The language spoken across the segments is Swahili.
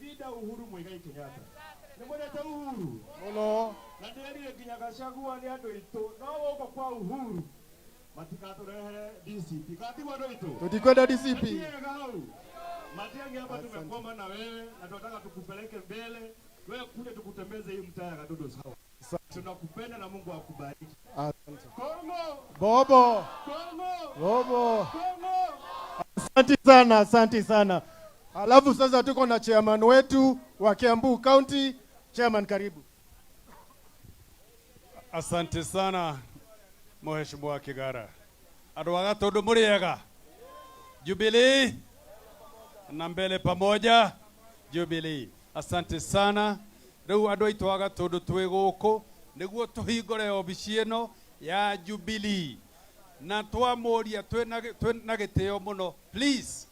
Leader Uhuru Muigai Kenyatta. Nĩ mwendete Uhuru? Muno. Na ndĩrerire nginya Gachagua nĩ andũ aitũ, no gũkũ kwa Uhuru matikatũrehere DCP. Katigwo andũ aitũ. Tutikwenda DCP. Matiega hau. Matiang'i hapa tumekwama na wewe na tunataka tukupeleke mbele. Wewe kuja tukutembeze hii mtaa ya Gatundu South. Tunakupenda na Mungu akubariki. Asante. Kongo! Bobo. Kongo! Bobo. Kongo! Asante sana, asante sana. Alafu sasa tuko na chairman wetu wa Kiambu County. Chairman, karibu. Asante sana, Mheshimiwa Kigara. Andũ a Gatundu, mũrĩega? Jubilee na mbele pamoja Jubilee. Asante sana. Rĩu andũ aitũ a Gatundu, twĩ gũkũ nĩguo tũhingũre obici ĩno ya Jubilee na twamũria twĩna gĩtĩo mũno, please,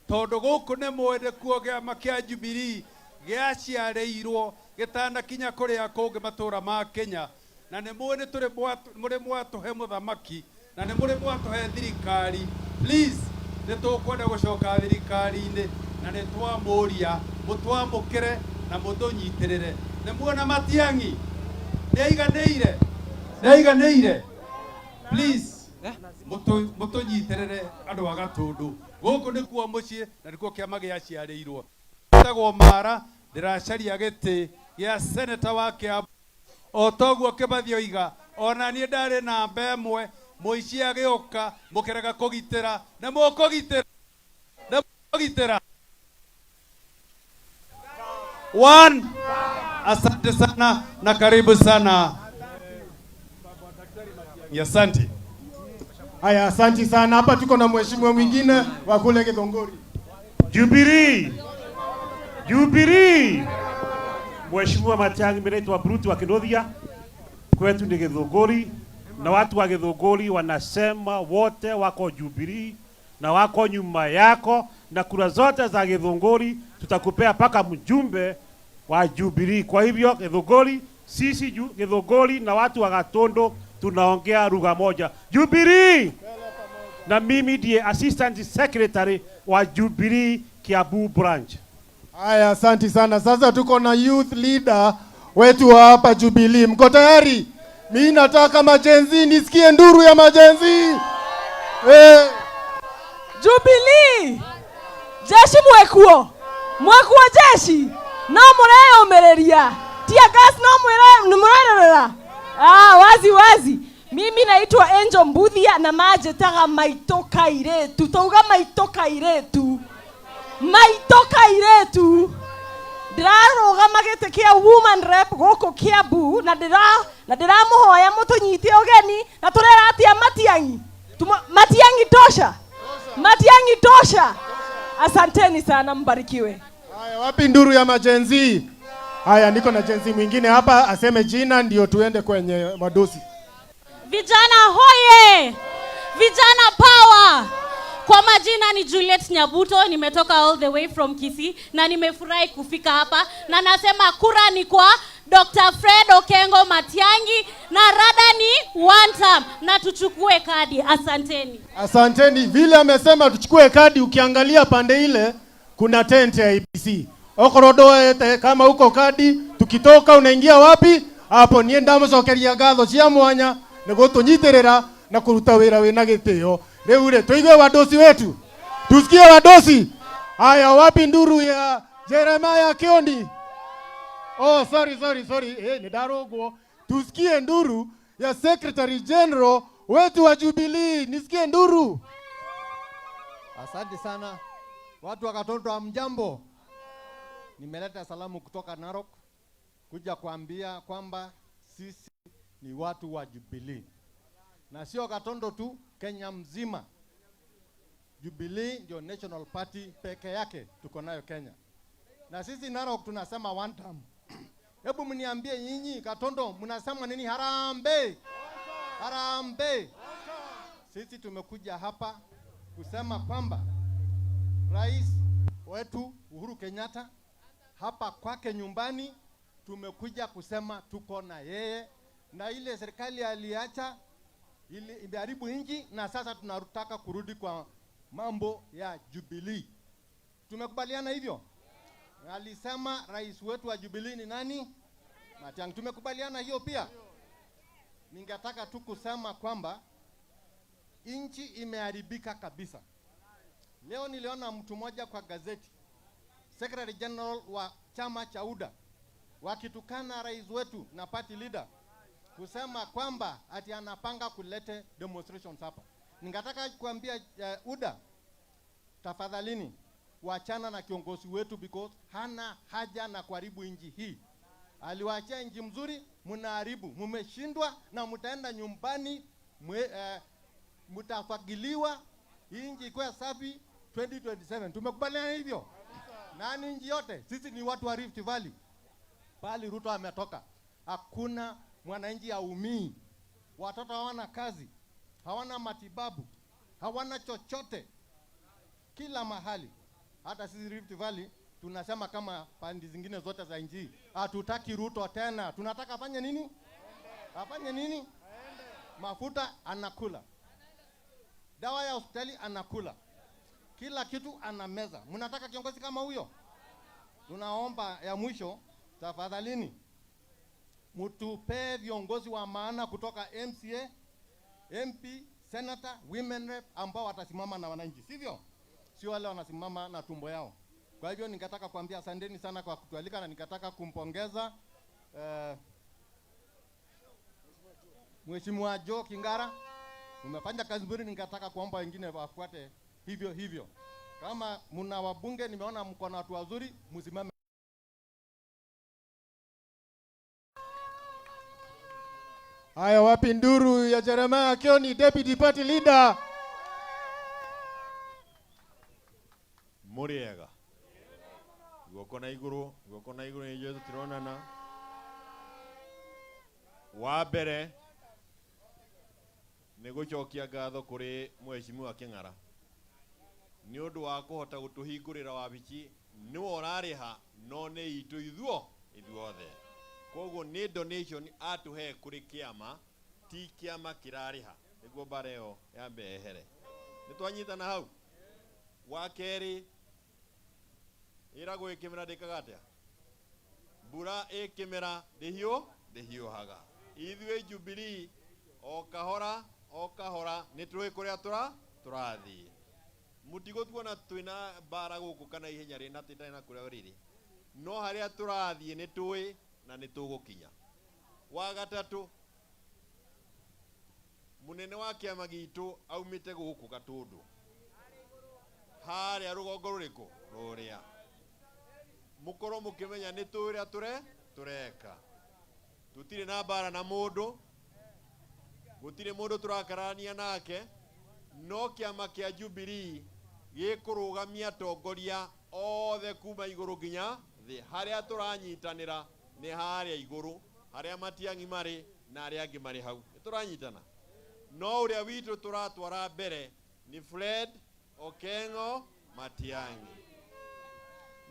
tondũ gũkũ nĩ mũĩ nĩkuo kĩama kĩa Jubilee gĩaciarĩirwo gĩtanakinya kũrĩa kũngĩ matũra ma Kenya, na nĩ mũĩ nĩ tũrĩ mũrĩ mwatũhe mũthamaki na nĩ mũrĩ mwatũhe thirikari. Please, nĩ tũkwenda gũcoka thirikari-inĩ na nĩ twamũria mũtwamũkĩre na mũtũnyitĩrĩre. Nĩ muona Matiang'i nĩ aiganĩire, nĩ aiganĩire. Please, mũtũnyitĩrĩre, andũ a Gatundu. Gũkũ nĩkuo mũciĩ na nĩkuo kĩama gĩaciarĩirwo. Ĩtagwo Mara, ndĩracaria gĩtĩ gĩa seneta wa Kiambu o toguo Kĩmathi oiga. Ona niĩ ndarĩ namba ĩmwe, mũici agĩũka mũkĩrega kũgitĩra. Nĩ mũkũgitĩra, nĩ mũkũgitĩra. One. Asante sana na karibu sana. Asante. Haya, asante sana. Hapa tuko na mheshimiwa mwingine wa kule Githunguri. Jubilee. Jubilee. Mheshimiwa Matiang'i, mimi naitwa Brutu wa Kinuthia. Kwetu ni Githunguri na watu wa Githunguri wanasema wote wako Jubilee na wako nyuma yako, na kura zote za Githunguri tutakupea paka mjumbe wa Jubilee. Kwa hivyo Githunguri, sisi Githunguri na watu wa Gatundu tunaongea lugha moja. Jubilee! Na mimi ndiye assistant secretary wa Jubilee Kiambu branch. Haya, asante sana. Sasa tuko na youth leader wetu wa hapa Jubilee. Mko tayari? Mi nataka ma-Gen Z, nisikie nduru ya ma-Gen Z. Eh. Jubilee! Jeshi mwekuo, mwekuo jeshi no mũreyũmĩrĩria, tear gas no mũrerorera. Ah, wazi wazi, mimi naitwa Angel Mbuthia na manjĩtaga maitũ kairĩtu. Tauga maitũ kairĩtu, maitũ kairĩtu. Ndĩrarũgama gĩtĩ kĩa woman rep gũkũ Kiambu na ndĩramũhoya mũtũnyite ũgeni na tũrera atĩa Matiang'i? Matiang'i tosha, Matiang'i tosha. Asanteni sana, mbarikiwe. Haya, wapi nduru ya ma-Gen Z? Haya, niko na Gen Z mwingine hapa, aseme jina ndio tuende kwenye madosi. Vijana hoye! Vijana power! Kwa majina ni Juliet Nyabuto, nimetoka all the way from Kisii na nimefurahi kufika hapa na nasema kura ni kwa Dr. Fred Okengo Matiang'i na rada ni one term na tuchukue kadi. Asanteni. Asanteni. Vile amesema tuchukue kadi, ukiangalia pande ile kuna tent ya IEBC. Okorodoete kama uko kadi, tukitoka unaingia wapi? Hapo niĩ ndamucokeria ngatho cia mwanya nĩ gũtũnyitĩrĩra na kũruta wĩra wĩna gĩtĩo. Rĩu rĩ, tũigue wadosi wetu, tusikie wadosi. Haya, wapi nduru ya Jeremiah Kiondi? Oh, sorry, sorry, sorry. Eh, ni ndarũngwo. Tusikie nduru ya Secretary General wetu wa Jubilee. Nisikie nduru. Asante sana watu wa Gatundu, hamjambo. Nimeleta salamu kutoka Narok kuja kuambia kwamba sisi ni watu wa Jubilee, na sio Gatundu tu, Kenya mzima. Jubilee ndio national party peke yake tuko nayo Kenya, na sisi Narok tunasema one term. Hebu mniambie nyinyi Gatundu, mnasema nini? Harambee, harambee! Sisi tumekuja hapa kusema kwamba Rais wetu Uhuru Kenyatta hapa kwake nyumbani, tumekuja kusema tuko na yeye, na ile serikali aliacha ili imeharibu nchi, na sasa tunataka kurudi kwa mambo ya Jubilee. Tumekubaliana hivyo? Alisema rais wetu wa Jubilee ni nani? Matiang'i. Tumekubaliana hiyo pia. Ningetaka tu kusema kwamba nchi imeharibika kabisa. Leo niliona mtu mmoja kwa gazeti, Secretary General wa chama cha UDA, wakitukana rais wetu na party leader kusema kwamba ati anapanga kulete demonstrations hapa. Ningetaka kuambia UDA, tafadhalini wachana na kiongozi wetu because hana haja na kuharibu nchi hii. Aliwaachia nchi mzuri, mnaharibu, mmeshindwa na mtaenda nyumbani, mtafagiliwa, hii nchi ikuwe safi 2027. Tumekubaliana hivyo? Nani nchi yote? Sisi ni watu wa Rift Valley. Pali Ruto ametoka, hakuna mwananchi aumii. Watoto hawana kazi, hawana matibabu, hawana chochote kila mahali. Hata sisi Rift Valley tunasema kama pande zingine zote za nchi, hatutaki Ruto tena. Tunataka afanye nini? Afanye nini? Mafuta anakula, dawa ya hospitali anakula, kila kitu anameza. Mnataka kiongozi kama huyo? Tunaomba ya mwisho, tafadhalini mtupe viongozi wa maana kutoka MCA, MP, senator, women rep ambao watasimama na wananchi, sivyo? Sio wale wanasimama na tumbo yao. Kwa hivyo ningetaka kuambia asanteni sana kwa kutualika, na ningetaka kumpongeza Mheshimiwa Joe Kingara, umefanya kazi nzuri. Ningetaka kuomba wengine wafuate hivyo hivyo. Kama mna wabunge, nimeona mko na watu wazuri, msimame. Haya, wapi nduru ya Jeremiah Kioni, Deputy Party Leader? Muriega guoko na iguru, guoko na iguru ni ithuĩ tũtironana. Wa mbere nĩ gũcokia ngatho kũrĩ Mheshimiwa Kĩng'ara nĩ ũndũ wa kũhota gũtũhingũrĩra wabici. Nĩwe ũrarĩha no nĩ itũ ithuothe, koguo nĩ donation atũhe kũrĩ kĩama, ti kĩama kĩrarĩha, nĩguo mbara ĩyo yambe yehere. Nĩ twanyitana hau. Wa kerĩ, ĩragwo ĩkĩmera ndĩkaga atĩa? Mbura ĩkĩmera ndĩhiũhaga. Ithuĩ Jubilee o kahora o kahora nĩ tũĩ kũrĩa tũrathiĩ. Mũtigũtuona twĩna mbara gũkũ kana ihenya rĩna tĩtarĩ na kũrĩa rĩrĩ, no harĩa tũrathiĩ nĩ tũĩ na nĩ tũgũkinya. Wa gatatũ, mũnene wa kĩama gitũ aumĩte gũkũ Gatũndũ, harĩa rũgongo rũrĩkũ rũrĩa, mũkorwo mũkĩmenya nĩ tũĩ ũrĩa tũreka. Tũtirĩ na mbara na mũndũ, gũtirĩ mũndũ tũrakarania nake, no kĩama kĩa Jubilee gĩkũrũgamia atongoria othe kuma igũrũ nginya thĩ. Harĩa tũranyitanĩra nĩ harĩa igũrũ, harĩa Matiang'i marĩ na arĩa angĩ marĩ hau, nĩ tũranyitana. No ũrĩa witũ tũratwara mbere nĩ Fred Okengo Matiang'i.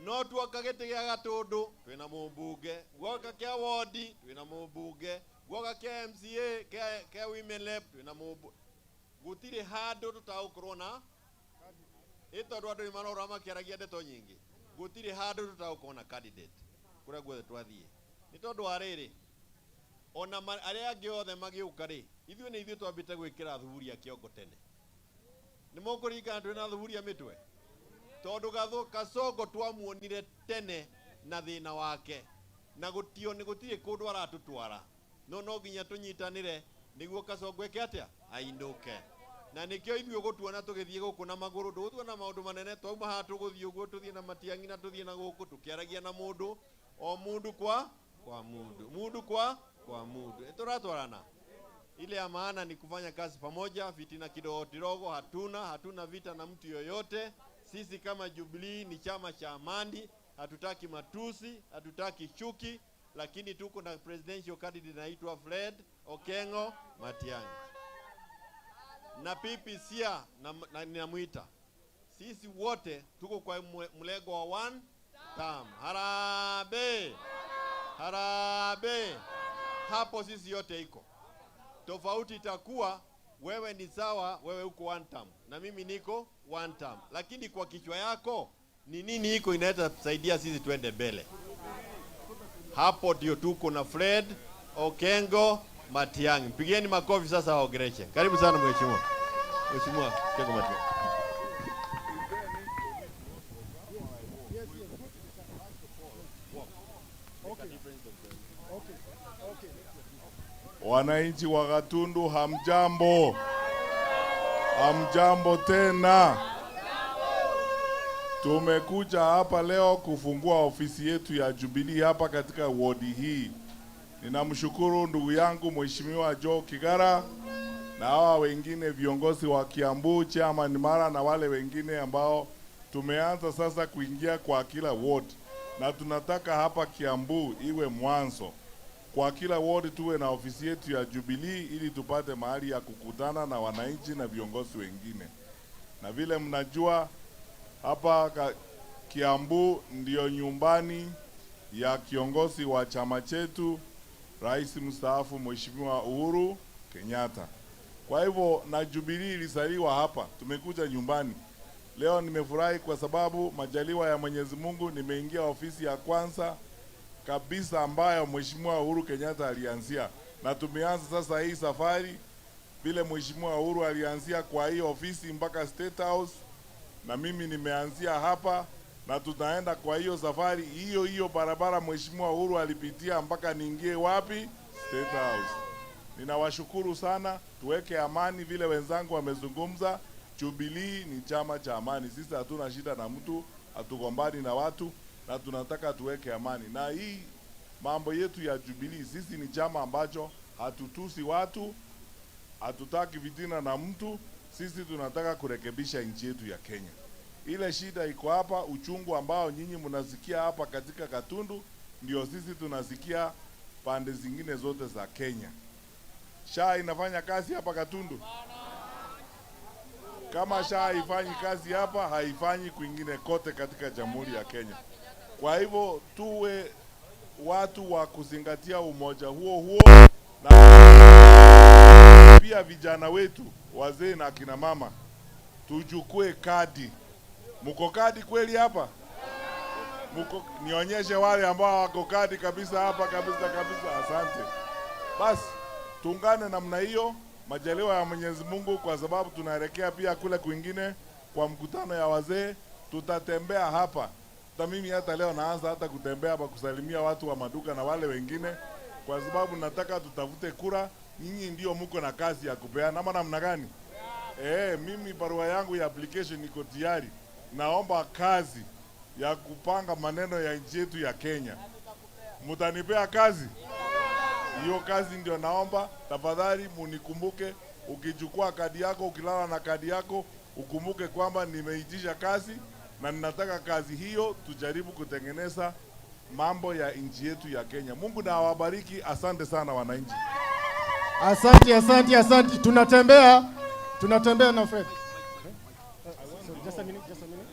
No tuoka gĩtĩ gĩa Gatũndũ twĩna mũmbunge, guoka kĩa wodi twĩna mũmbunge, guoka kĩa MCA kĩa women rep twĩna mũmbunge. Gũtirĩ handũ tũtagũkorwo na ĩ, tondũ andũ nĩ marora makĩaragia ndeto nyingĩ. Gũtirĩ handũ tũtagũkorwo na candidate kũrĩa guothe twathiĩ, nĩ tondũ wa rĩrĩ, ona arĩa angĩ othe magĩũka rĩ, ithuĩ nĩ ithuĩ twambĩte gwĩkĩra thuburia kĩongo tene. Nĩ mũkũririkana twĩna thuburia mĩtwe, tondũ Kasongo twamuonire tene na thĩna wake, na gũtio nĩ gũtirĩ kũndũ aratũtwara, no no nginya tũnyitanĩre nĩguo Kasongo eke atĩa, ainũke. Na nĩkĩo ithuĩ ũgũtuona tũgĩthiĩ gũkũ na magũrũ, ndũgũtuona maũndũ manene. Twauma haha tũgũthiĩ ũguo, tũthiĩ na Matiang'i na tũthiĩ na gũkũ tũkĩaragia na mũndũ o mũndũ kwa mũndũ, mũndũ kwa mũndũ. Nĩ tũratwarana. Ile ya maana ni kufanya kazi pamoja. Fitina kidogo kidogo hatuna vita na mtu yoyote. Sisi kama Jubilee ni chama cha amani, hatutaki matusi, hatutaki chuki, lakini tuko na presidential candidate anaitwa Fred Okengo Matiang'i. Na PPC na ninamuita. Sisi wote tuko kwa mlengo wa one term. Harambee! Harambee! Hapo sisi yote iko. Tofauti itakuwa wewe ni sawa, wewe uko one term na mimi niko one term. Lakini kwa kichwa yako Ni nini iko inaweza saidia sisi tuende mbele? Hapo ndio tuko na Fred Okengo Matiang'i. Pigeni makofi sasa waongeleshe. Karibu sana mheshimiwa. Mheshimiwa Okengo Matiang'i. Wananchi wa Gatundu hamjambo. Hamjambo tena. Tumekuja hapa leo kufungua ofisi yetu ya Jubilee hapa katika wodi hii. Ninamshukuru ndugu yangu Mheshimiwa Joe Kigara na hawa wengine viongozi wa Kiambu, Chairman Mara na wale wengine ambao tumeanza sasa kuingia kwa kila ward, na tunataka hapa Kiambu iwe mwanzo. Kwa kila ward tuwe na ofisi yetu ya Jubilee ili tupate mahali ya kukutana na wananchi na viongozi wengine. Na vile mnajua hapa Kiambu ndio nyumbani ya kiongozi wa chama chetu Rais mstaafu Mheshimiwa Uhuru Kenyatta. Kwa hivyo na Jubilee ilizaliwa hapa, tumekuja nyumbani. Leo nimefurahi kwa sababu majaliwa ya Mwenyezi Mungu nimeingia ofisi ya kwanza kabisa ambayo Mheshimiwa Uhuru Kenyatta alianzia, na tumeanza sasa hii safari vile Mheshimiwa Uhuru alianzia kwa hii ofisi mpaka State House, na mimi nimeanzia hapa na tutaenda kwa hiyo safari hiyo hiyo barabara Mheshimiwa Uhuru alipitia mpaka niingie wapi? State House. Ninawashukuru sana, tuweke amani vile wenzangu wamezungumza. Jubilee ni chama cha amani. Sisi hatuna shida na mtu, hatugombani na watu, na tunataka tuweke amani. Na hii mambo yetu ya Jubilee, sisi ni chama ambacho hatutusi watu, hatutaki vitina na mtu. Sisi tunataka kurekebisha nchi yetu ya Kenya. Ile shida iko hapa, uchungu ambao nyinyi mnasikia hapa katika Gatundu ndio sisi tunasikia pande zingine zote za Kenya. SHA inafanya kazi hapa Gatundu? Kama SHA haifanyi kazi hapa, haifanyi kwingine kote katika Jamhuri ya Kenya. Kwa hivyo tuwe watu wa kuzingatia umoja huo huo, na pia vijana wetu, wazee na akina mama, tuchukue kadi. Mko kadi kweli hapa? Mko, nionyeshe wale ambao wako kadi kabisa hapa kabisa kabisa. Asante. Basi tuungane namna hiyo, majaliwa ya Mwenyezi Mungu, kwa sababu tunaelekea pia kule kwingine kwa mkutano ya wazee. Tutatembea hapa. Hata mimi hata leo naanza hata kutembea hapa kusalimia watu wa maduka na wale wengine, kwa sababu nataka tutafute kura. Nyinyi ndio mko na kazi ya kupeana ama namna gani? Mimi barua yangu ya application iko tayari. Naomba kazi ya kupanga maneno ya nchi yetu ya Kenya. Mtanipea kazi? Hiyo kazi ndio naomba. Tafadhali munikumbuke, ukichukua kadi yako, ukilala na kadi yako, ukumbuke kwamba nimeitisha kazi na ninataka kazi hiyo, tujaribu kutengeneza mambo ya nchi yetu ya Kenya. Mungu na awabariki. Asante sana wananchi. Asante, asante, asante. Tunatembea na Fred. Just a minute, just a minute.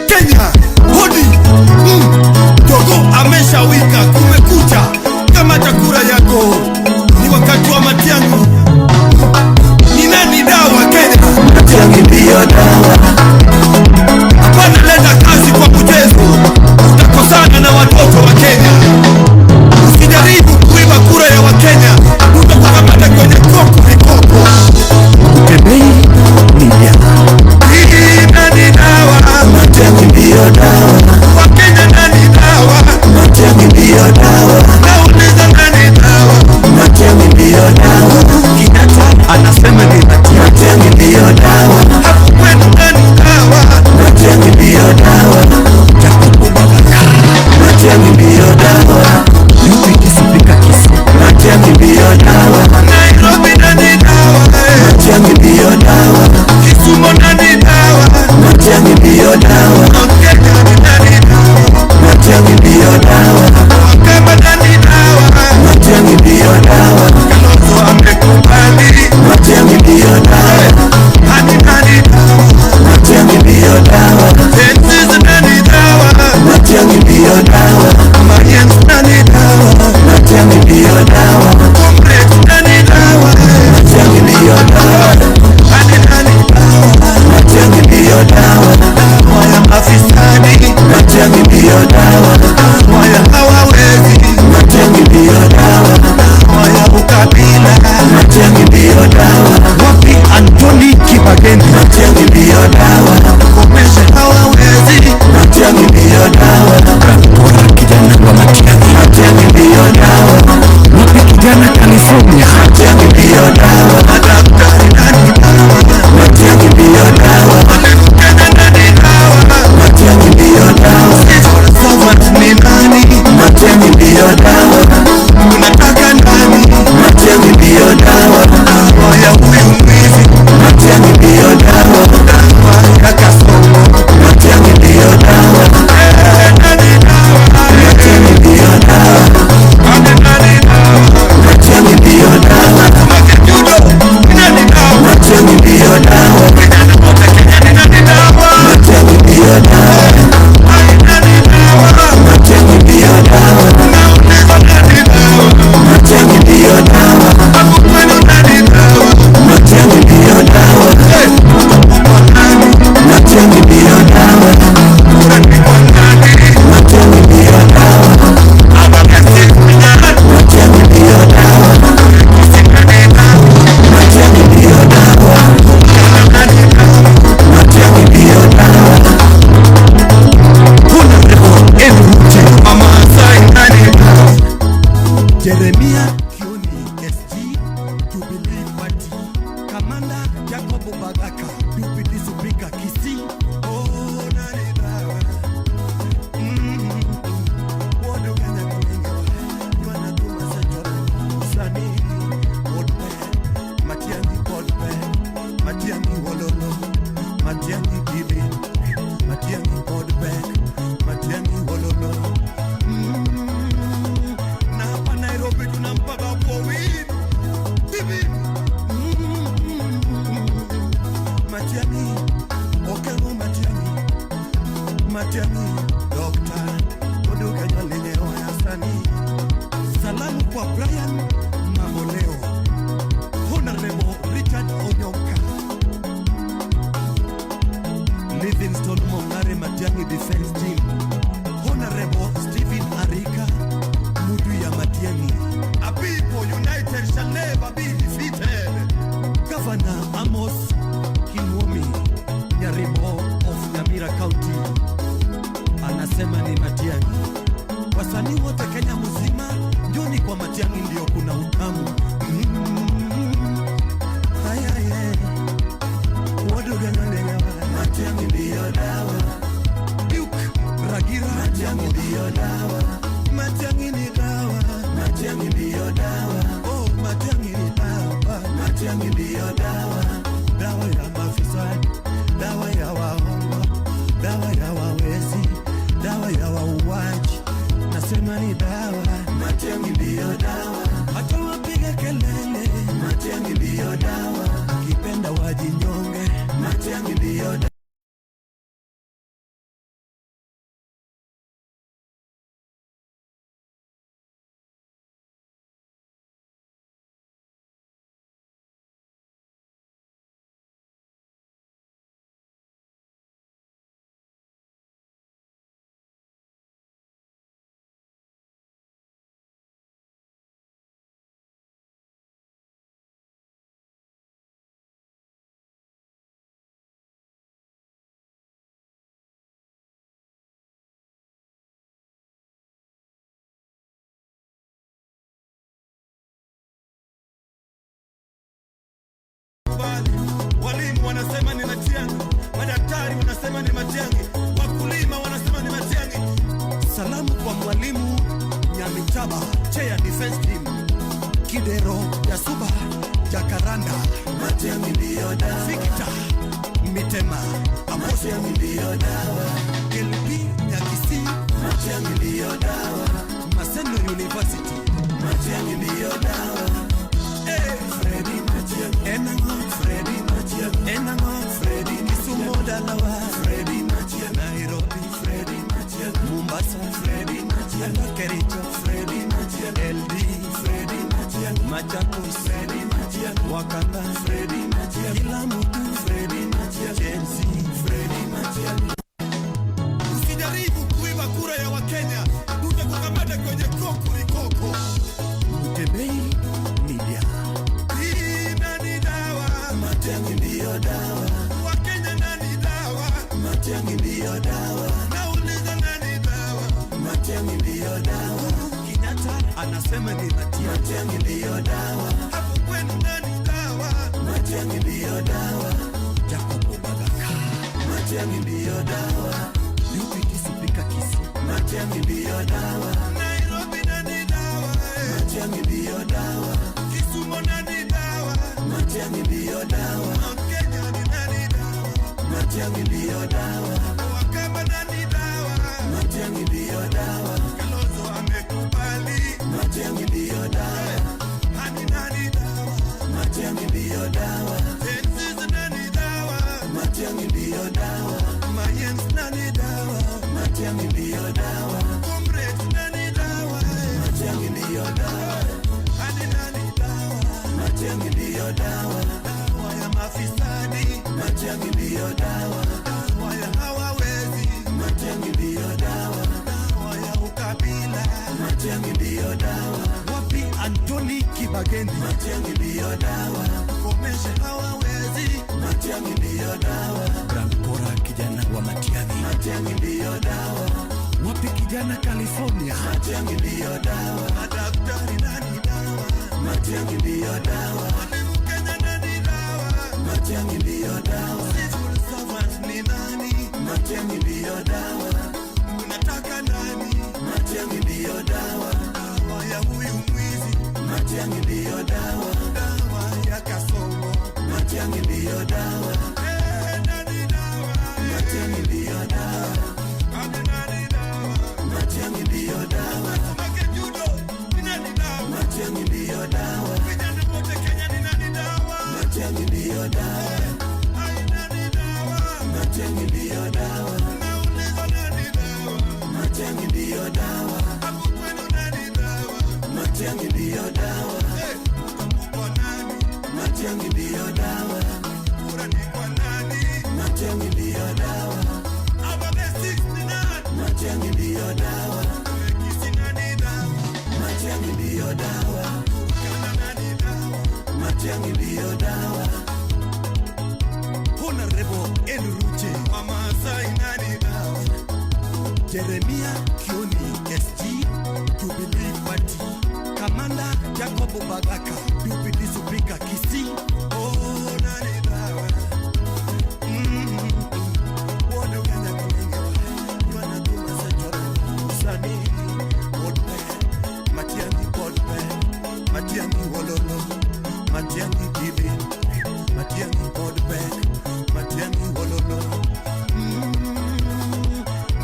Kenya, hodi. Jogo ameshawika, kumekucha kama chakula yako. Ni wakati wa Matiang'i. Ni nani dawa Kenya? Matiang'i ndio dawa. Hapana, leta kazi kwa mchezo, utakosana na watoto wa Kenya. Usijaribu kuiba kura ya Wakenya, utakukamata kwenye koko mikoko. Utembei ni dawa. Hii nani dawa? Matiang'i ndio dawa. Wakenya nani dawa? Matiang'i ndio dawa. Nauliza nani dawa? Matiang'i ndio dawa. Kenyatta anasema ni Matiang'i ndio dawa. Hapo kwenu nani dawa? Matiang'i ndio dawa. Matiang'i ndio dawa. UPT Spika Kisii. Matiang'i ndio dawa. Nairobi nani dawa? Matiang'i ndio dawa. Kisumu nani dawa? Matiang'i ndio dawa. Mount Kenya nani dawa? Matiang'i ndio dawa. Wakamba ndio dawa. Waya hawawezi. Matiang'i ndio dawa. Waya ukabila. Matiang'i ndio dawa. Wapi Anthony Kibageni? Matiang'i ndio dawa. Komesha hawawezi. Matiang'i ndio dawa. Bora kijana wa Matiang'i. Matiang'i ndio dawa. Wapi kijana California? Matiang'i ndio dawa. Madaktari nani dawa? Matiang'i ndio dawa. Matiang'i ndio dawa. Servant ni nani? Matiang'i ndio dawa. Unataka nani? Matiang'i ndio dawa. Dawa ya huyu mwizi. Matiang'i ndio dawa. Dawa ya Kasongo. Matiang'i ndio dawa. Matiang'i ndio dawa. Matiang'i ndio dawa. Matiang'i ndio dawa. Matiang'i ndio dawa. Matiang'i ndio dawa. Matiang'i ndio dawa. Matiang'i ndio dawa. Matiang'i ndio dawa. Matiang'i ndio dawa. Matiang'i ndio dawa. Matiang'i ndio dawa. Matiang'i ndio dawa. Jeremia Kioni SG Jubilee Party Kamanda Jacob Bagaka Deputy Speaker Kisii. Oh, nani dawa? Wodo Kenya kulinga Ywana tuma sechoro Sani Odbe Matiang'i Odbe Matiang'i Wololo Matiang'i Gibi Matiang'i Odbe Matiang'i Wololo. Na hapa Nairobi tunampa Babu Owino. Bibi. Matiang'i Okengo Matiang'i Matiang'i Doctor Oduka Nyalineo Hasani. Salamu kwa Brian Mamboleo, Honorable Richard Onyonka, Livingstone Mongare Matiang'i Defense Team, Honorable Stephen Arika Mudu ya Matiang'i. A people united shall never be defeated. Governor Amos Kimwomi Nyarimo of Nyamira County anasema ni Matiang'i. Wasanii wote Kenya mzima, njoni kwa Matiang'i, ndio kuna utamu. Haya, yeah. Matiang'i ndio dawa. Duke Ragira. Matiang'i ndio dawa. Matiang'i ni dawa. Matiang'i ndio dawa. Oh, Matiang'i ni dawa. Matiang'i ndio dawa. Dawa ya mafisadi, dawa ya waongo, dawa ya wawezi, dawa ya wauaji. Nasema ni dawa. Matiang'i ndio dawa. Hata wapiga kelele. Matiang'i ndio dawa. Kipenda wajinyonge. Matiang'i ndio dawa. Walimu wanasema ni Matiang'i, madaktari wanasema ni Matiang'i, wakulima wanasema ni Matiang'i. Salamu kwa mwalimu Nyamitaba, Chair Defense Team, Kidero Yasuba, Jacaranda, Matiang'i ndio dawa. Victor Mitema, Matiang'i ndio dawa. LP Nyakisi, Matiang'i ndio dawa. Maseno University, Matiang'i ndio dawa. Freddy Matiang'i, Enango, Freddy Matiang'i, Enango, Freddy Kisumu Dalawa, Freddy Matiang'i, Nairobi, Freddy Matiang'i, Mombasa, Freddy Matiang'i, Kericho, Freddy Matiang'i, LD, Freddy Matiang'i, Machakos, Freddy Matiang'i, Wakanda, Freddy Matiang'i, kila mtu, Freddy Matiang'i, Chelsea, Freddy Matiang'i. Usijaribu kuiba Kura ya Wakenya, tutakukamata kwenye kokorikoko. Mutembei Media. Hii nani dawa? Matiang'i ndiyo dawa. Wakenya nani dawa? Matiang'i ndiyo dawa. Nauliza nani dawa? Matiang'i ndiyo dawa. Kenyatta anasema ni Matiang'i. Matiang'i ndiyo dawa. Hapo kwenu nani dawa? Matiang'i ndiyo dawa. Jacob Bagaka. Matiang'i ndiyo dawa. Deputy Speaker Kisii. Matiang'i ndiyo dawa. Nairobi nani dawa? Matiang'i ndiyo dawa. Kisumu nani dawa? Matiang'i ndiyo dawa. Mount Kenya ni nani dawa? Matiang'i ndiyo dawa. Wakamba nani dawa? Matiang'i ndiyo dawa. Kalonzo amekubali. Matiang'i ndiyo dawa. Hani nani dawa? Matiang'i ndiyo dawa. Zenziz nani dawa? Matiang'i ndiyo dawa. Mayens nani dawa? Matiang'i ndiyo dawa. Comrades nani dawa? Matiang'i ndiyo dawa. Hani nani dawa? Matiang'i ndiyo dawa. Dawa ya mafisadi. Matiang'i ndiyo dawa. Dawa ya hawawezi. Matiang'i ndiyo dawa. Dawa ya ukabila. Matiang'i ndiyo dawa. Wapi Anthony Kibagendi? Matiang'i ndiyo dawa. Komeshe hawawezi. Matiang'i ndiyo dawa. Brankora kijana wa Matiang'i. Matiang'i ndiyo dawa. Wapi kijana California? Matiang'i ndiyo dawa. Madaktari nani dawa? Matiang'i ndiyo dawa. Mwalimu Kenya nani dawa? Matiang'i ndiyo dawa. Civil servant ni nani? Matiang'i ndiyo dawa. Unataka nani? Matiang'i ndiyo dawa. Dawa ya huyu mwizi. Matiang'i ndiyo dawa. Dawa ya Kasongo. Matiang'i ndiyo dawa. Eh, nani dawa? Matiang'i ndiyo dawa. Ani nani dawa? Matiang'i ndiyo dawa. Makejudo ni nani dawa? Matiang'i ndiyo dawa. Vijana wote Kenya ni nani dawa? Matiang'i ndiyo dawa. Ai nani dawa? Matiang'i ndiyo dawa. Nauliza nani dawa? Matiang'i ndiyo dawa. Hapo kwenu nani dawa? Matiang'i ndiyo dawa. Eh, utampa nani? Matiang'i ndiyo dawa. Kura ni kwa nani? Matiang'i ndiyo dawa. Aba the six ni nani? Matiang'i ndiyo dawa. Kisii nani dawa? Matiang'i ndiyo dawa. Turkana nani dawa? Matiang'i ndiyo dawa. Honorable Eluruche Wamasai nani dawa? Jeremia Kioni SG Jubilee Party Kamanda Jacob Bagaka Deputy Speaker Kisii. Oh, nani dawa? Wodo Kenya kulinga Ywana tuma sechoro Sani Wodpe Matiang'i Wodpe Matiang'i Wololo Matiang'i Gibi Matiang'i Wodpe Matiang'i Wololo.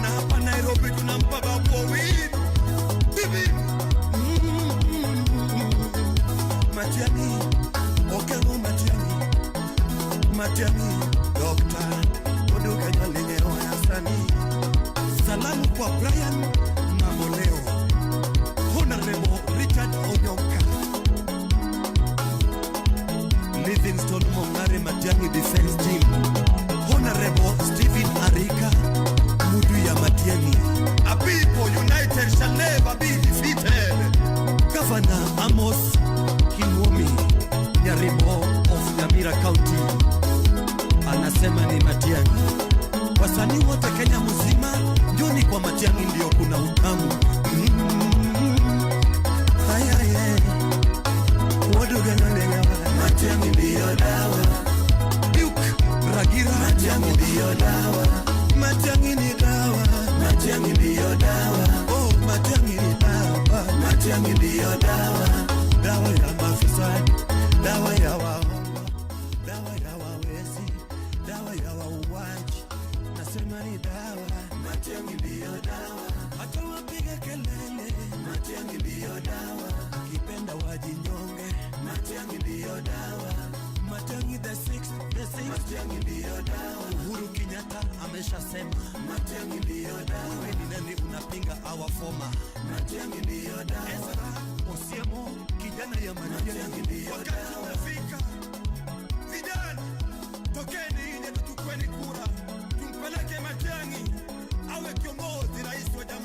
Na hapa Nairobi tunampa Babu Owino. Bibi. Matiang'i Okengo Matiang'i Matiang'i Dokta Oduka Nyalinge Oyasani. Salamu kwa Brian Mamboleo, Honorable Richard Onyonka, Livingstone Mongare Matiang'i Defense Team, Honorable Stephen Arika Mudu ya Matiang'i. A people united shall never be defeated. Governor Amos Kimwomi Nyarimo of Nyamira County anasema ni Matiang'i. Wasanii wote Kenya mzima, njoni kwa Matiang'i, ndio kuna utamu. Haya, yeah. Matiang'i ndiyo dawa. Duke Ragira Matiang'i ndiyo dawa. Matiang'i ni dawa. Matiang'i ndiyo dawa. Oh, Matiang'i ni dawa. Matiang'i ndiyo dawa. Dawa ya mafisadi, dawa ya waongo, dawa ya wawezi, dawa ya wauaji. Nasema ni dawa. Matiang'i ndiyo dawa. Hata wapige kelele. Matiang'i ndiyo dawa. Kipenda wajinyonge. Matiang'i ndiyo dawa. Matiang'i the sixth, the sixth. Matiang'i ndiyo dawa. Uhuru Kenyatta ameshasema. Matiang'i ndiyo dawa. Wewe ni nani unapinga our former? Matiang'i ndiyo dawa. Ezra Osiemo kijana ya Matiang'i ndiyo dawa. Wakati umefika. Vijana, tokeni nje tuchukueni kura. Tumpeleke Matiang'i awe kiongozi, rais wa jamhuri.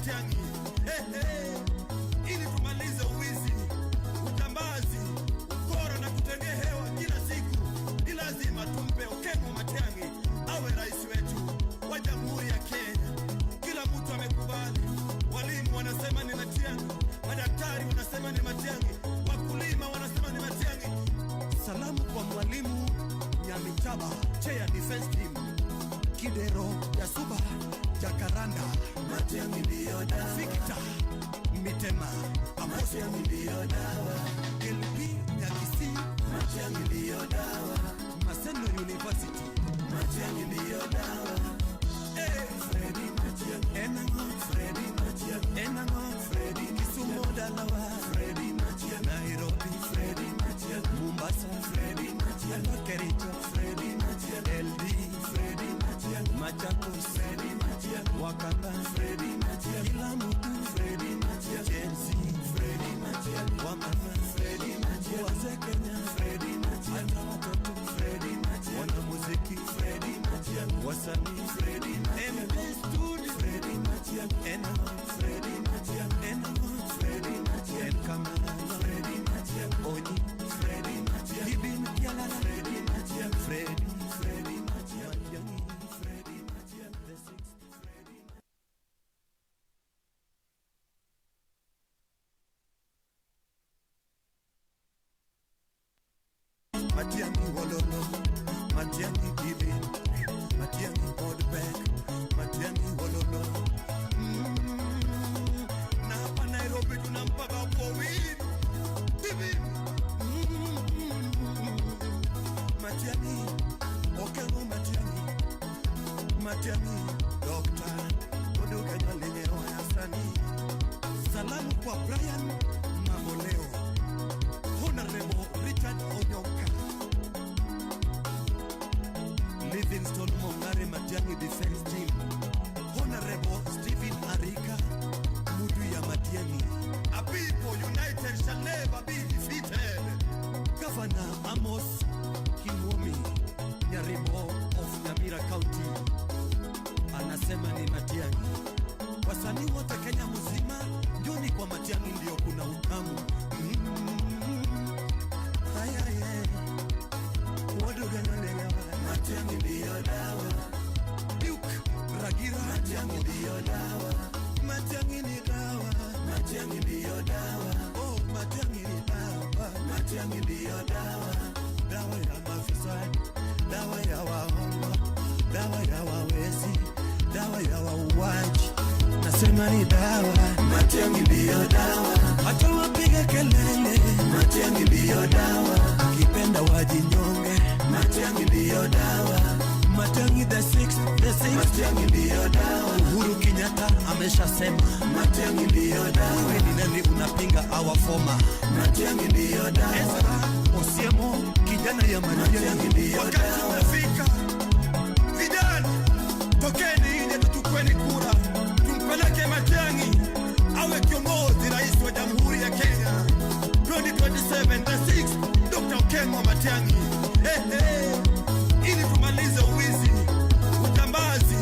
Matiang'i. Hey, hey. Ili tumalize uwizi, ujambazi, ukora na kutengea hewa kila siku, ni lazima tumpe Okengo Matiang'i awe rais wetu wa Jamhuri ya Kenya. Kila mtu amekubali. Walimu wanasema ni Matiang'i, madaktari wanasema ni Matiang'i, wakulima wanasema ni Matiang'i. Salamu kwa mwalimu Nyamitaba, chair defense team, Kidero Yasuba, Jacaranda, Matiang'i ndio dawa, Victor Mitema, Matiang'i ndio dawa, LP Nyakisi, Matiang'i ndio dawa, Maseno University, Matiang'i ndio dawa. Eh, Freddy Matiang'i, Enango, Freddy Matiang'i, Enango, Freddy Kisumu Dalawa, Freddy Matiang'i, Nairobi, Freddy Matiang'i, Mombasa, Freddy Matiang'i, Kericho, Freddy Matiang'i, LD, Freddy Matiang'i, Machakos, Freddy Matiang'i, Wakamba, Freddy Matiang'i, kila mtu, Freddy Matiang'i, Gen Z, Freddy Matiang'i, wamama, Freddy Matiang'i, wazee Kenya, Freddy Matiang'i, hata watoto, Freddy Matiang'i, wanamuziki, Freddy Matiang'i, wasanii, Freddy Matiang'i, MP Studio, Freddy Matiang'i, Enango, Freddy Matiang'i, Enango, Freddy Matiang'i, Elkamana, Freddy Matiang'i, Onyi, Freddy Matiang'i, Ibin Kialala, Freddy Matiang'i, Freddy, Freddy Matiang'i, Freddy Matiang'i, the sixth Freddy. Matiang'i Wololo, Matiang'i Ibin, Matiang'i Odbek, Matiang'i Wololo. Na hapa Nairobi tunampa Babu Owino. Ibin. Matiang'i, Okengo Matiang'i, Matiang'i, Doctor, Oduka Nyalingewa Hasani. Salamu kwa Brian Mamboleo, Honorable Richard Onyonka, Livingstone Mongare Matiang'i Defense Team, Honorable Stephen Arika, Mudu ya Matiang'i. A people united shall never be defeated. Governor Amos Kimwomi Nyarimo of Nyamira County anasema ni Matiang'i. Wasanii wote Kenya mzima, njoni kwa Matiang'i, ndio kuna utamu. Haya, yeah. Matiang'i ndio dawa. Duke Ragira, Matiang'i ndio dawa. Matiang'i ni dawa. Matiang'i ndio dawa. Oh, Matiang'i ni dawa. Matiang'i ndio dawa. Dawa ya mafisadi, dawa ya waongo, dawa ya wawezi, dawa ya wauaji. Nasema ni dawa. Matiang'i ndio dawa. Hata wapige kelele, Matiang'i ndio dawa. Kipenda wajinyonge, Matiang'i ndio dawa. Matiang'i the sixth, the sixth. Matiang'i ndio dawa. Uhuru Kenyatta ameshasema Matiang'i ndio dawa. Wewe ni nani unapinga our former? Matiang'i ndio dawa. Ezra Osiemo kijana ya Matiang'i ndio dawa. Wakati umefika, vijana tokeni nje, tuchukueni kura, tumpeleke Matiang'i awe kiongozi, rais wa Jamhuri ya Kenya 2027, the sixth, Dr. Okengo Matiang'i. Hey, hey. Ili tumalize uwizi, ujambazi,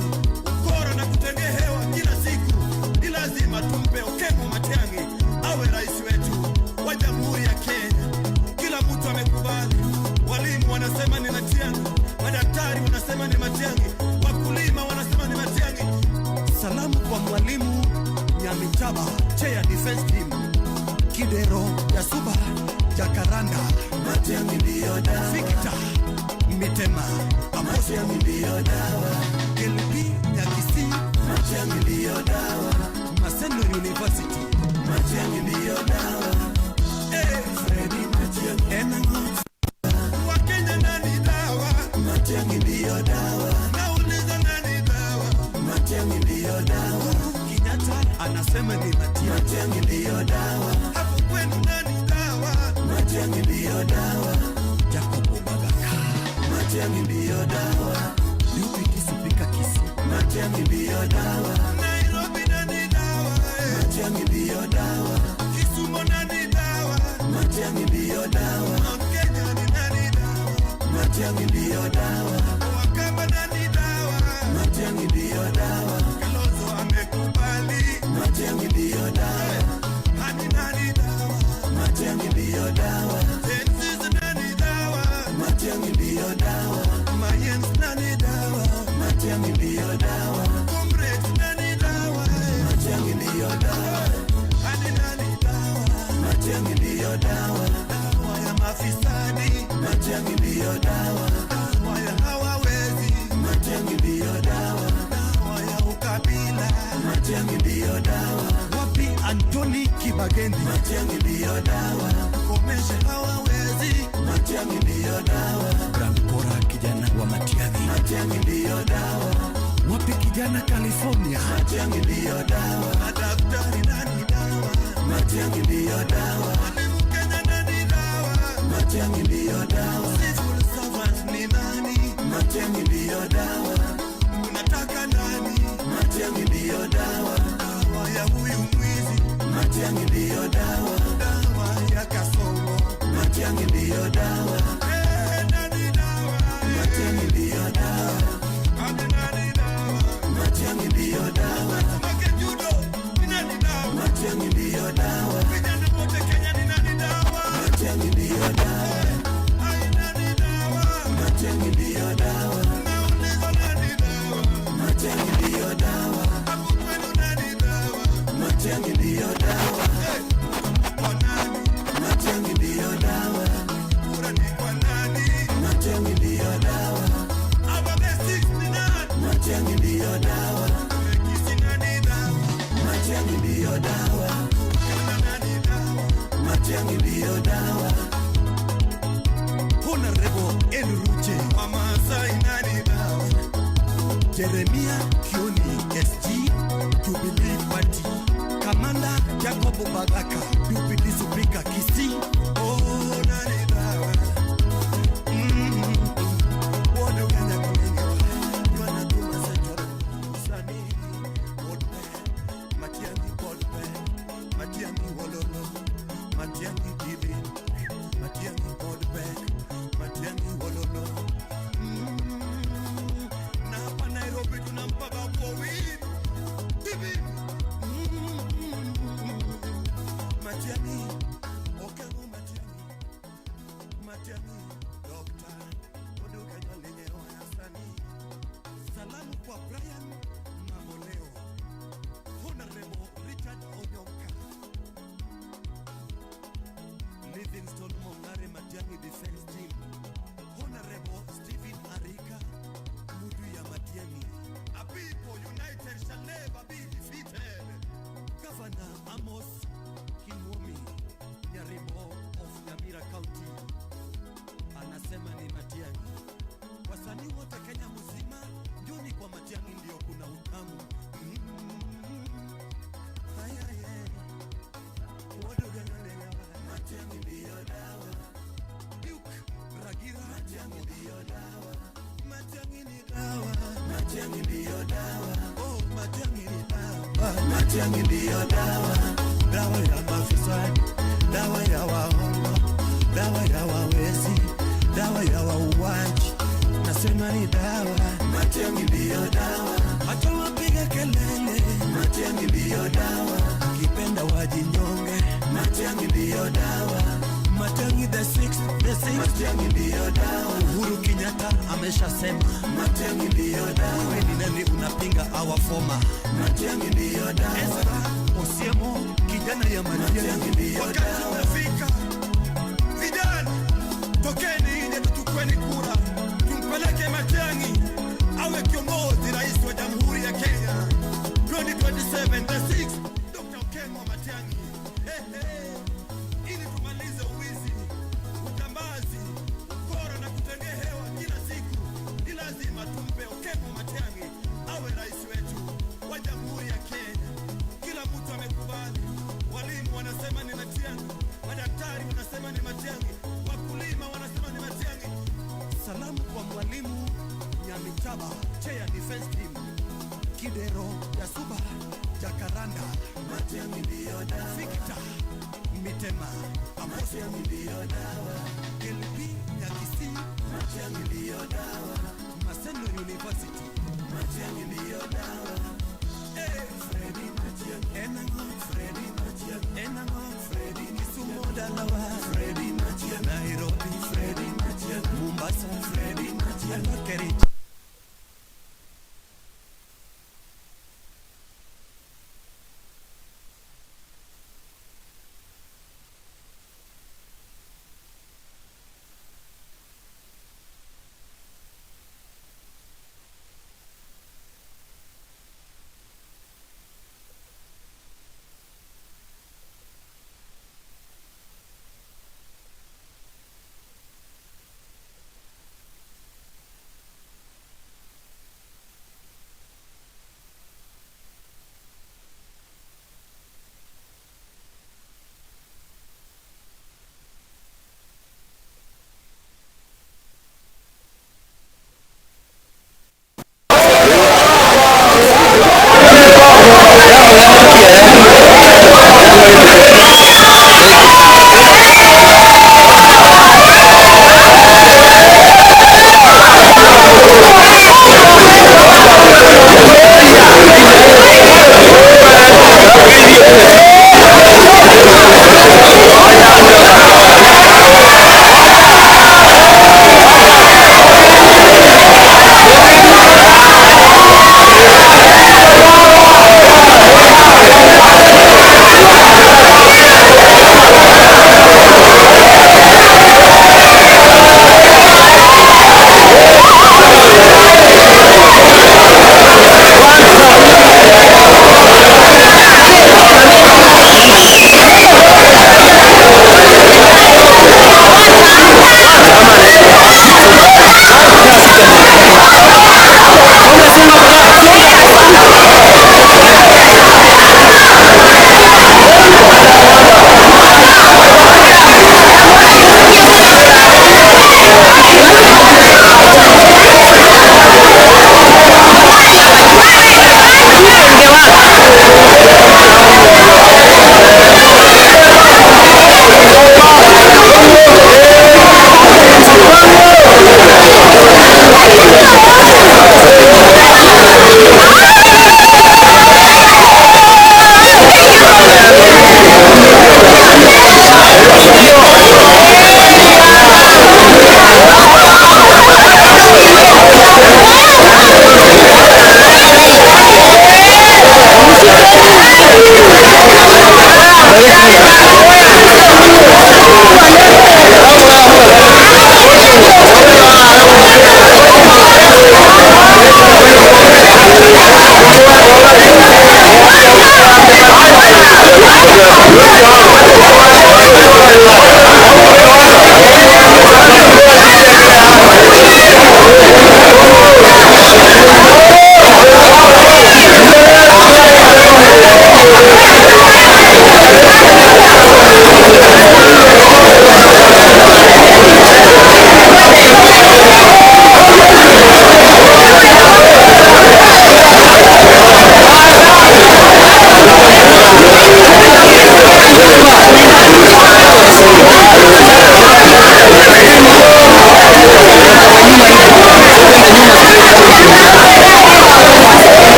ukora na kutengea hewa kila siku, ni lazima tumpe Okengo Matiang'i awe rais wetu wa Jamhuri ya Kenya. Kila mtu amekubali. Walimu wanasema ni Matiang'i, madaktari wanasema ni Matiang'i, wakulima wanasema ni Matiang'i. Salamu kwa mwalimu Nyamitaba, chair defense team, Kidero Yasuba, Jacaranda, Matiang'i ndio dawa, Victor Mitema, Matiang'i ndio dawa, LP Nyakisi, Matiang'i ndio dawa, Maseno University, Matiang'i ndio dawa, eh, Freddy Matiang'i, Enango, Wakenya nani dawa? Matiang'i ndio dawa. Nauliza nani dawa? Matiang'i ndio dawa. Kenyatta anasema ni Matiang'i. Matiang'i ndio dawa. Hapo kwenu nani dawa? Matiang'i ndio dawa. Jacob Bagaka. Matiang'i ndio dawa. Deputy Speaker Kisii. Matiang'i ndio dawa. Nairobi nani dawa? Matiang'i ndio dawa. Kisumu nani dawa? Matiang'i ndio dawa. Mount Kenya ni nani dawa? Matiang'i ndio dawa. Wakamba nani dawa? Matiang'i ndio dawa. Kalonzo amekubali. ndiyo dawa. Hani nani dawa? Matiang'i ndiyo dawa. Zenziz nani dawa? Matiang'i ndiyo dawa. Mayens nani dawa? Matiang'i ndiyo dawa. Comrades nani dawa? Matiang'i ndiyo dawa. Hani nani dawa? Matiang'i ndiyo dawa. Dawa ya mafisadi. Matiang'i ndiyo dawa. Dawa ya hawawezi. Matiang'i ndiyo dawa. Dawa ya ukabila. Matiang'i ndiyo dawa. Wapi Anthony Kibagendi? Matiang'i ndiyo dawa. Komeshe hawawezi. Matiang'i ndiyo dawa. Brankora kijana wa Matiang'i. Matiang'i ndiyo dawa. Wapi kijana California? Matiang'i ndiyo dawa. Madaktari nani dawa? Matiang'i ndiyo dawa. Mwalimu Kenya nani dawa? Matiang'i ndiyo dawa. Civil servant ni nani? Matiang'i ndiyo dawa. Unataka nani? Matiang'i ndiyo dawa. Dawa ya huyu mwizi. Matiang'i ndiyo dawa. Dawa ya Kasongo. Matiang'i ndiyo dawa. Eh, nani dawa? Matiang'i ndiyo dawa. Ani nani dawa? Matiang'i ndiyo dawa. Make judo ni nani dawa? Matiang'i ndiyo dawa. Vijana wote Kenya ni nani dawa? Matiang'i ndiyo dawa. Ai nani dawa? Matiang'i ndiyo dawa. Nauliza nani dawa? Matiang'i ndiyo dawa. Hapo kwenu nani dawa? Matiang'i ndiyo dawa. Kwa nani? Matiang'i ndiyo dawa. Kura ni kwa nani? Matiang'i ndiyo dawa. Aba the six ni nani? Matiang'i ndiyo dawa. Kisii nani dawa? Matiang'i ndiyo dawa. Kana nani dawa? Matiang'i ndiyo dawa. Honorable Eluruche. Wamasai nani dawa? Jeremia Kioni SG Jubilee Party. Kamanda Jacob Bagaka Jubilee Speaker Kisii. Oh, nani dawa? Wodo Kenya kulinga. Ywana tuma sechoro. Sani Wodbe. Matiang'i Wodbe. Matiang'i Wololo. Matiang'i Gibi. Matiang'i Wodbe. Matiang'i Wololo. Na hapa Nairobi tunampa Babu Owino. Bibi. Matiang'i. Okengo Matiang'i. Matiang'i. Doctor. Oduka nyolenye Hasani. Salamu kwa Brian Mamboleo. Honorable Richard Onyonka. Livingstone Mongare Matiang'i Defense Team. Honorable Stephen Arika Mudu ya Matiang'i. A people united shall never be defeated. Governor Amos Kimwomi Nyarimo of Nyamira County anasema ni Matiang'i. Wasanii wote Kenya mzima, njoni kwa Matiang'i, ndio kuna utamu. Haya, ye. Wodoganyolewa. Matiang'i ndiyo dawa. Duke Ragira Matiang'i ndiyo dawa. Matiang'i ni dawa. Matiang'i ndiyo dawa. Oh, Matiang'i ni dawa. Matiang'i ndiyo dawa. Dawa ya mafisadi, dawa ya waongo, dawa ya wawezi, dawa ya wauaji, nasema ni dawa. Matiang'i ndiyo dawa. Acha wapige kelele, Matiang'i ndiyo dawa. kipenda wajinyonge. Matiang'i ndiyo dawa. Matiang'i the sixth, the sixth. Matiang'i ndiyo dawa. Uhuru Kenyatta ameshasema. Matiang'i ndiyo dawa. Wewe ni nani unapinga our former? Matiang'i ndiyo dawa. Ezra Osiemo, kijana ya Matiang'i Matiang'i. ndiyo Wakati dawa. umefika, Vijana, tokeni nje tuchukueni kura, tumpeleke Matiang'i awe kiongozi, rais wa Jamhuri ya Kenya 2027 the 6th, Dr. Okengo Matiang'i. Hey, hey. Ili tumalize uwizi, ujambazi, ukora na kutengea hewa kila siku, ni lazima tumpe Okengo Matiang'i awe rais wetu wa Jamhuri ya Kenya. Kila mtu amekubali, walimu wanasema ni Matiang'i, madaktari wanasema ni Matiang'i, wakulima wanasema ni Matiang'i. Salamu kwa mwalimu Nyamitaba, chair defense team, Kidero Yasuba, Jacaranda, Matiang'i ndiyo dawa. Victor Mitema, Apostle Matiang'i ndiyo dawa. LP Nyakisi, Matiang'i ndiyo dawa. Maseno University, Matiang'i ndiyo dawa. Eh, Freddy Matiang'i. Enango, Freddy Dalawa, Freddy Matiang'i, Nairobi, Freddy Matiang'i, Mombasa, Freddy Matiang'i, Kericho.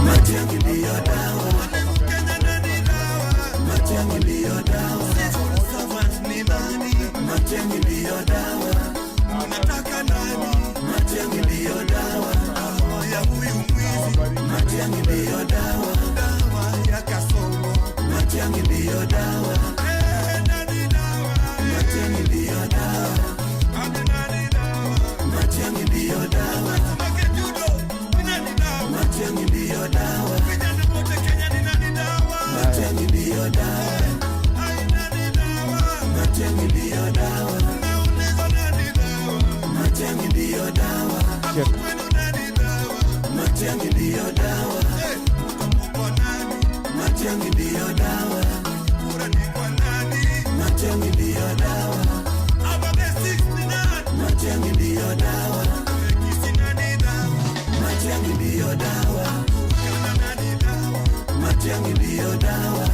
Matiang'i ndiyo dawa. Matiang'i ndiyo dawa. Civil servant ni nani? Matiang'i ndiyo dawa. Unataka nani? Matiang'i ndiyo dawa. Dawa ya huyu mwizi. Matiang'i ndiyo dawa. Dawa ya Kasongo. Matiang'i ndiyo dawa. Eh, nani dawa? Matiang'i ndiyo dawa. Matiang'i ndiyo dawa. Matiang'i ndiyo dawa. Matiang'i ndiyo dawa. Matiang'i ndiyo dawa. Matiang'i ndiyo dawa. Matiang'i ndiyo dawa. Matiang'i ndiyo dawa. Matiang'i ndiyo dawa. Matiang'i ndiyo dawa. Matiang'i ndiyo dawa. Matiang'i ndiyo dawa.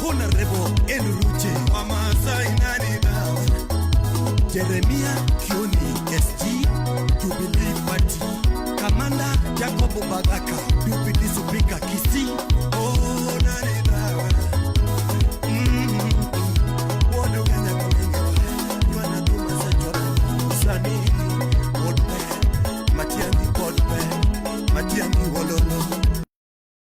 Honorable Eluruche Wamasai nani dawa? Jeremia Kioni SG Jubilee Party Kamanda Jacob Bagaka.